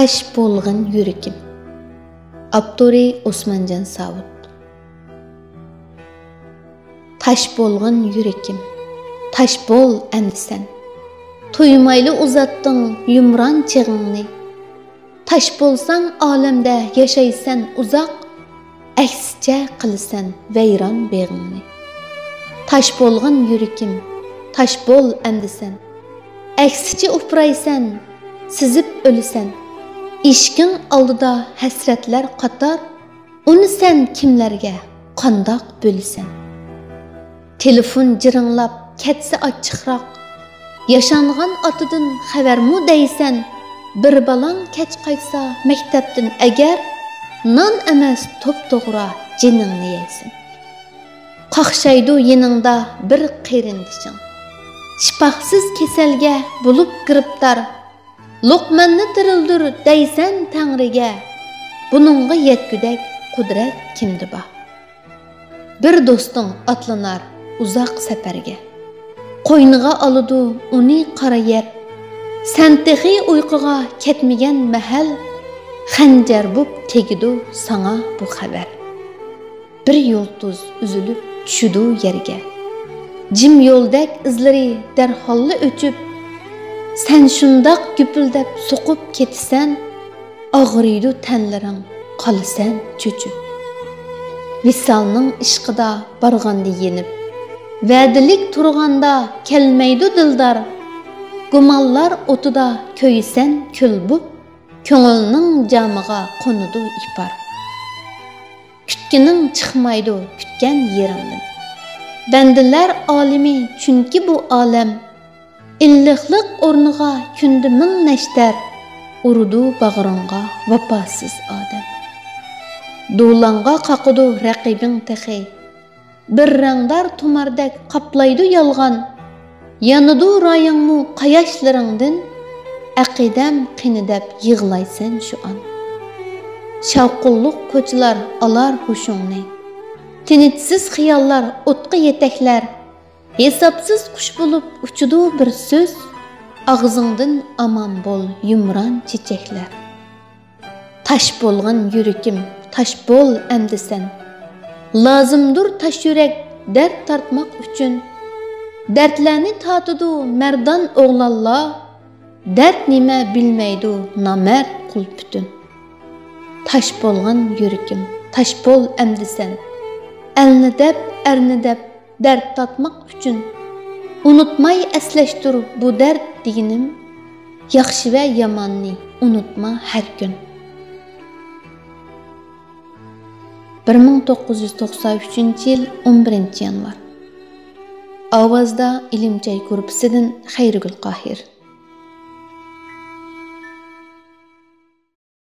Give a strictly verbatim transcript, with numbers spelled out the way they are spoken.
تاش بولغىن يۈرىكىم. ئاپتورى: ئوسمانجان ساۋۇت. تاش بولغىن يۈرىكىم، تاش بول ئەمدى سەن. تۇيمايلى ئۇزاتتىڭ يۇمران چېغىڭنى. تاش بولساڭ ئالەمدە ياشايسەن ئۇزاق، ئەكسىچە قىلىسەن ۋەيران بېغىڭنى. تاش بولغىن يۈرىكىم، تاش بول ئەمدى سەن. ئەكسىچە ئۇپرايسەن، سىزىپ ئۆلىسەن. ئىشىكىڭ ئالدىدا ھەسرەتلەر قاتار، ئۇنى سەن كىملەرگە قانداق بۆلىسەن؟ تېلېفون جىرىڭلاپ كەتسە ئاچچىقراق، ياشانغان ئاتىدىن خەۋەرمۇ دەيسەن؟ بىر بالاڭ كەچ قايتسا مەكتەپتىن ئەگەر، نان ئەمەس توپتوغرا جېنىڭنى يەيسەن. قاقشايدۇ يېنىڭدا بىر قېرىندىشىڭ، شىپاسىز كېسەلگە بولۇپ گىرىپتار. لوقماننى تىرىلدۈر دەيسەن تەڭرىگە، بۇنىڭغا يەتكۈدەك قۇدرەت كىمدە بار؟ بىر دوستۇڭ ئاتلىنار ئۇزاق سەپەرگە، قوينىغا ئالىدۇ ئۇنى قارا يەر. سەن تېخى ئۇيقۇغا كەتمىگەن مەھەل، خەنجەر بوپ تېگىدۇ ساڭا بۇ خەۋەر. بىر يۇلتۇز ئۈزۈلۈپ چۈشىدۇ يەرگە. جىم يولدەك ئىزلىرى دەرھاللا ئۆچۈپ، سەن شۇنداق گۈپۈلدەپ سوقۇپ كېتىسەن، ئاغرىيدۇ تەنلىرىڭ، قالىسەن چۆچۈپ. ۋىسالنىڭ ئىشقىدا بارغاندا يېنىپ، ۋەدىلىك تۇرغاندا كەلمەيدۇ دىلدار. گۇمانلار ئوتىدا كۆيىسەن كۈل بوپ، كۆڭۈلنىڭ جامىغا قونىدۇ ئىپار. كۈتكىنىڭ چىقمايدۇ كۈتكەن يېرىڭدىن. بەندىلەر ئالىمى چۈنكى بۇ ئالەم، ئىللىقلىق ئورنىغا كۈندە مىڭ نەشتەر، ئۇرىدۇ باغرىڭغا ۋاپاسىز ئادەم. دۇلاڭغا قاقىدۇ رەقىبىڭ تېخى، بىر رەڭدار تۇماردەك قاپلايدۇ يالغان. يانىدۇ رايىڭمۇ قاياشلىرىڭدىن، ئەقىدەم قېنى دەپ يىغلايسەن شۇ ئان. شاۋقۇنلۇق كوچىلار ئالار ھوشۇڭنى، تىنچسىز خىياللار ئوتقا يېتەكلەر. ھېسابسىز قۇش بولۇپ ئۇچىدۇ بىر سۆز، ئاغزىڭدىن ئامان بول يۇمران چېچەكلەر. تاش بولغىن يۈرىكىم، تاش بول ئەمدى سەن. لازىمدۇر تاش يۈرەك دەرد تارتماق ئۈچۈن. دەردلەرنى تارتىدۇ مەردان ئوغلانلار، دەرد نېمە بىلمەيدۇ نامەرد قۇل پۈتۈن. تاش بولغىن يۈرىكىم، تاش بول ئەمدى سەن. ئەلنى دەپ، ئەرنى دەپ، دەرد تارتماق ئۈچۈن. ئۇنتۇماي ئەسلەشتۇر بۇ دەرد دېگىنىم، ياخشى ۋە ياماننى ئۇنتۇما ھەر كۈن. بىر مىڭ توققۇز يۈز توقسان ئۈچىنچى يىل ئون بىرىنچى يانۋار. ئاۋازدا ئىلىمچاي گۇرۇپپىسىدىن خەيرىگۈل قاھىر.